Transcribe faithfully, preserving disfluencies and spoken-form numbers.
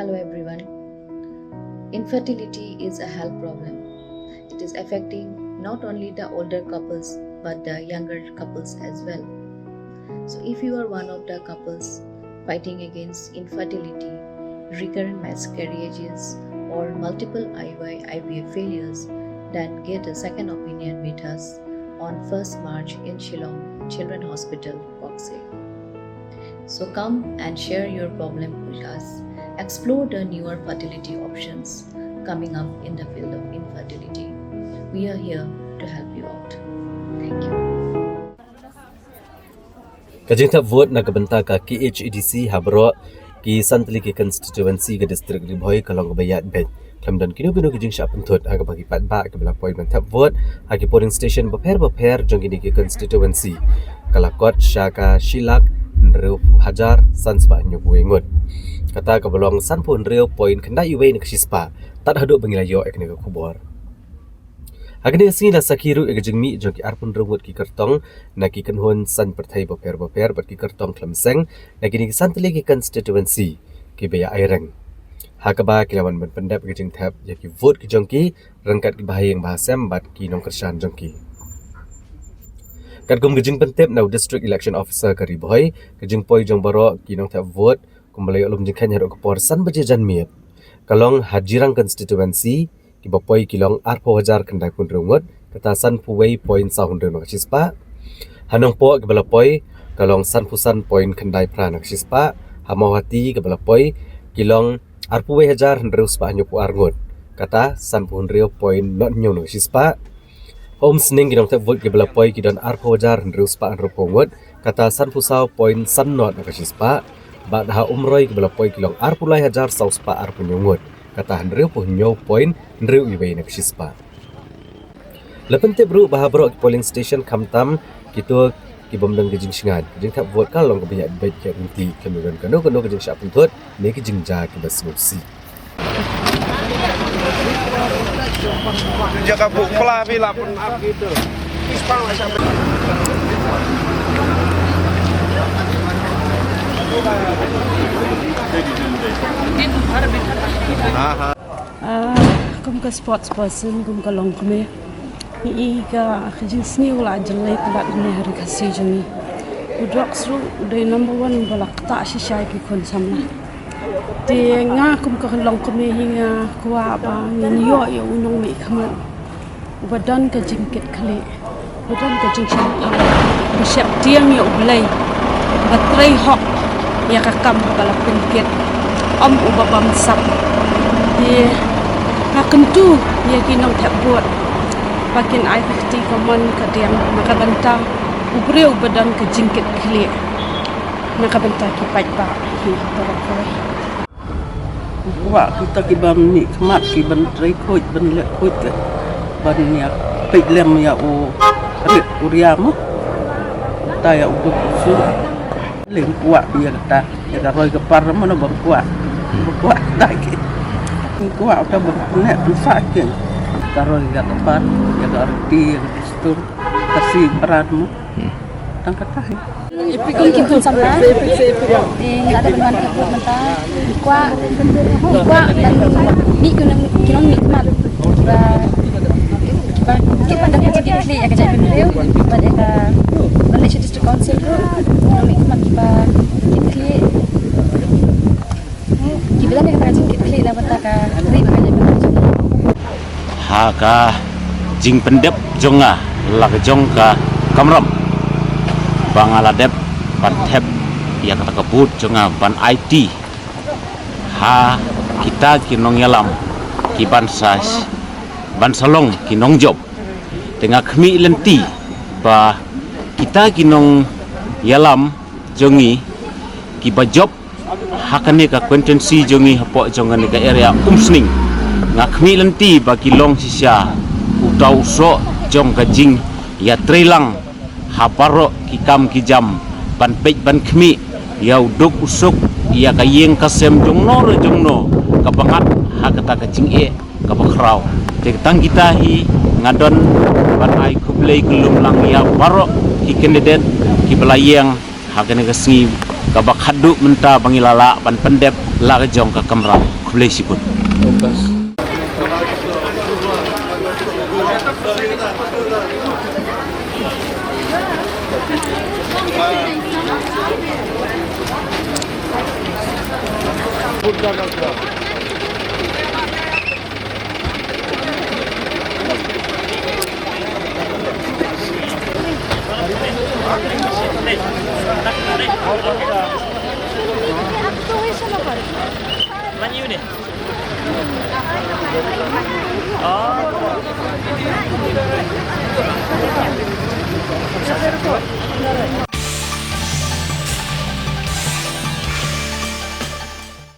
Hello everyone. Infertility is a health problem. It is affecting not only the older couples but the younger couples as well. So if you are one of the couples fighting against infertility, recurrent miscarriages, or multiple I U I I V F failures, then get a second opinion with us on first March in Shillong Children Hospital, Koksai. So come and share your problem with us. Explore the newer fertility options coming up in the field of infertility. We are here to help you out. Thank you. Ka jingthep vote na ka bynta ka K H A D C ha baroh ki san tylli ki constituency ka district Ri Bhoi ka long kaba ïaid beit. Khlem don kino kino ki jingshah pynthut ha kaba ki paidbah kiba la poi ban thep vote ha ki polling station bapher bapher jong kine ki constituency ka la kot sha ka shi lak hynriew hajar san spah hynñiew phew wei ngut. Kata kaba long san phew hynriew point khyndai wei na ka shi spah. Tad haduh ba ngi la ïoh ïa kane ka khubor. Ha kane ka sngi la sakhi ruh ïa ka jingmih jong ki arphew hynriew ngut ki kyrtong na ki kynhun saiñ pyrthei bapher bapher bad ki kyrtong khlem seng na kine ki san tylli ki constituency kiba ïa aireng. Ha kaba ki la wan ban pyndep ïa ka jingthep ïa ki vote ki jong ki ryngkat ki bahaïing bahasem bad ki nongkyrshan jong ki. Katkum ka jingpyntip na u District Election Officer ka Ri Bhoi, ka jingpoi jong baroh ki nongthep vote kumba la ïoh lum jingkheiñ haduh ka por san baje janmiet ka long ha Jirang constituency kiba poi ki long arphew hajar khyndai phew hynriew ngut, kata san phew wei point saw hynriew na ka shi spah. Ha Nongpoh kiba la poi ka long san phew san point khyndai phra na ka shi spah. Ha Mawhati kiba la poi ki long arphew wei hajar hynriew spah hynñiew phew ar ngut, kata san phew hynriew point nod hynñiew na ka shi spah. Ha Umsning ki nongthep vote kiba la poi ki don arphew hajar hynriew spah hynriew phew ngut, kata san phew saw point san nod na ka shi spah. Bad ha Umroi kiba la poi ki long arphew lai hajar saw spah arphew hynñiew ngut, kata hynriew phew hynñiew point hynriew wei na ka shi spah. La pyntip ruh ba ha baroh ki polling station khamtam kito ki bym don ka jingshngaiñ, ka jingthep vote ka long kaba ïaid beit ïaid ryntih, khlem don kano kano ka jingshah pynthut ne ka jingjia kiba sngewsih. Ah, kum ka sports person, kum ka longkmie, ngi i ka, ka jingsniew la jyllei palat ne ha ri Khasi jong ngi. U drugs ruh u dei number one ba la ktah shisha ïa ki khun samla. Te nga kum ka longkmie hi nga kwah ba ngin ïoh ïa u nongmihkhmat uba don ka jingkitkhlieh, uba don ka jingshaniah, uba sheptieng ïa U Blei, uba trei hok ïa ka kam kaba la pynkit, ym uba bamsap. Te nga kyntu ïa ki nongthep vote ba kin ai ka kti kamon kadiang na ka bynta u briew uba don ka jingkitkhlieh na ka bynta ki paidbah hi baroh kawei. Kwah kita kiban mihkhmat, kiban trei khuid, ban leh khuid, ban ïa peit lem ïa u rit u ria mo. Uta ïa u duk u sur. Leng kwah ïa kata, ïa ka roi ka par mo, ban kwah. Ban kwah ta ki. Kwah uta ban leh ban sa ki. Ka roi ka par, ïa ka riti, ïa ka dustur, ka si bran mo. Tang kata hi. Kum ki khun samla, eh, nga la dep ban wan ka vote mynta. Kwah, kwah ban mih ki nong, ki nongmihkhmat ba, ba kit ban da ka jingkitkhlieh ïa ka jaitbynriew bad ïa ka, ban leit sha District Council ruh, ki nongmihkhmat kiba kit khlieh. Kiba don ïa ka jingkitkhlieh na bynta ka ri bad ka jaitbynriew. Ha ka jingpyndep jong nga la ka jong ka kamram ba nga la dep ban thep ïa kata ka vote jong nga ban aiti ha kita ki nongïalam kiban sa, ban sa long ki nongjop. Te nga khmih lynti ba kita ki nongïalam jong ngi kiba jop ha kane ka constituency jong ngi hapoh jong kane ka area Umsning. Nga khmih lynti ba ki long shisha uta u soh jong ka jingïatreilang ha baroh ki kam ki jam ban peit ban khmih ïa u duk u suk ïa ka ïing ka sem jongno re jongno kaba ngat ha kata ka jingeh kaba khraw. Te tang kita hi nga don ban ai khublei khublei lang ïa baroh ki candidate kiba la ïeng Kane ka sngi kaba khatduh mynta ba ngi la lah ban pyndep la ka jong ka kamram. Khublei shibun.